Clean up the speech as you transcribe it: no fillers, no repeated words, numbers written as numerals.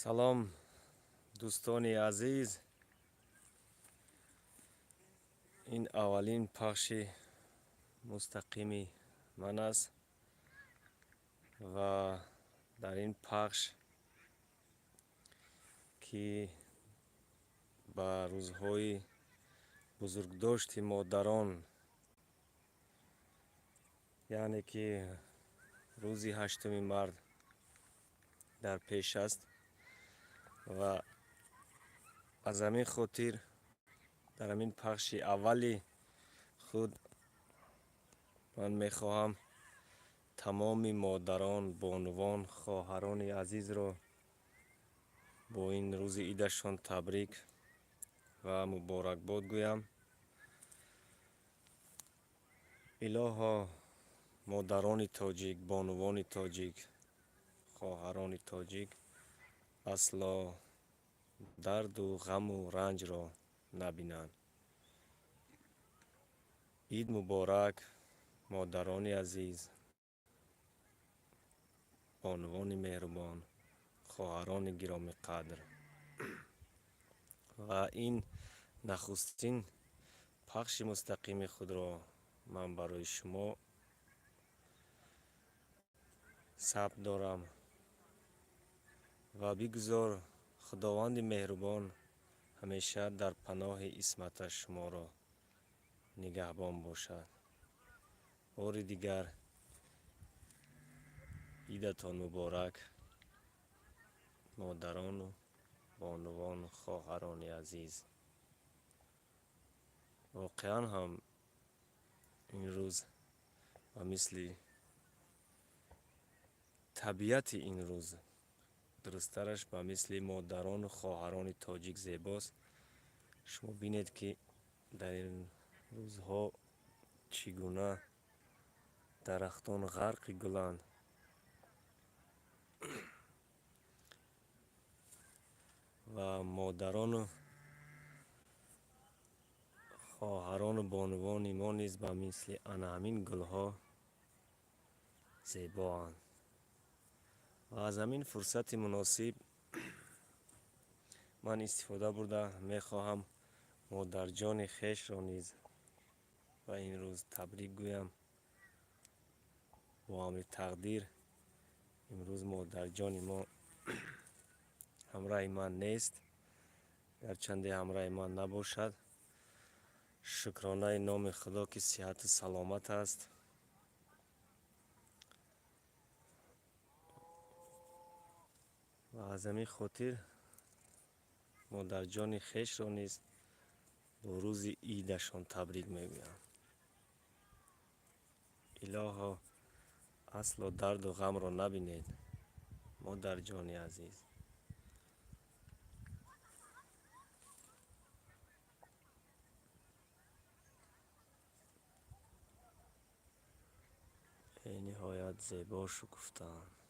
Салом, дӯстони азиз. Ин аввалин пахши мустақими ман аст ва дар ин пахш, ки ба рӯзҳои бузургдошти модарон, яъне ки рӯзи 8 март дар пеш аст, ва аз ҳамин хотир дар ҳамин пахши аввали худ ман мехоҳам тамоми модарон, бонувон, хоҳарони азизро бо ин рӯзи идашон табрик ва муборакбод гӯям. Илоҳо, модарони тоҷик, бонувони тоҷик, хоҳарони тоҷик асло дарду ғаму ранҷро набинанд. Ид муборак, модарони азиз, бонувони меҳрубон, хоҳарони гиромиқадр. Ва ин нахустин пахши мустақими худро ман барои шумо сабт дорам ва бигузор Худованди меҳрубон ҳамеша дар паноҳи исматаш шуморо нигаҳбон бошад. Бори дигар идатон муборак, модарону бонувону хоҳарони азиз. Воқеан ҳам ин рӯз ба мисли табиати ин рӯз, дурусттараш ба мисли модарону хоҳарони тоҷик зебост. Шумо бинед, ки дар ин рӯзҳо чӣ гуна дарахтон ғарқи гуланд. Ва модарону хоҳарону бонувони мо низ ба мисли ана ҳамин гулҳо зебоанд. Ва аз ҳамин фурсати муносиб ман истифода бурда мехоҳам модарҷони хешро низ ба ин рӯз табрик гӯям. Бо амри тақдир имрӯз модарҷони мо ҳамроҳи ман нест. Гарчанде ҳамроҳи ман набошад, шукронаи номи Худо, ки сиҳату саломат аст. Ва аз ҳамин хотир модарҷони хешро низ бо рӯзи идашон табрик мегӯям. Илоҳо, асло дарду ғамро набинед, модарҷони азиз. Бениҳоят зебо шукуфтаанд.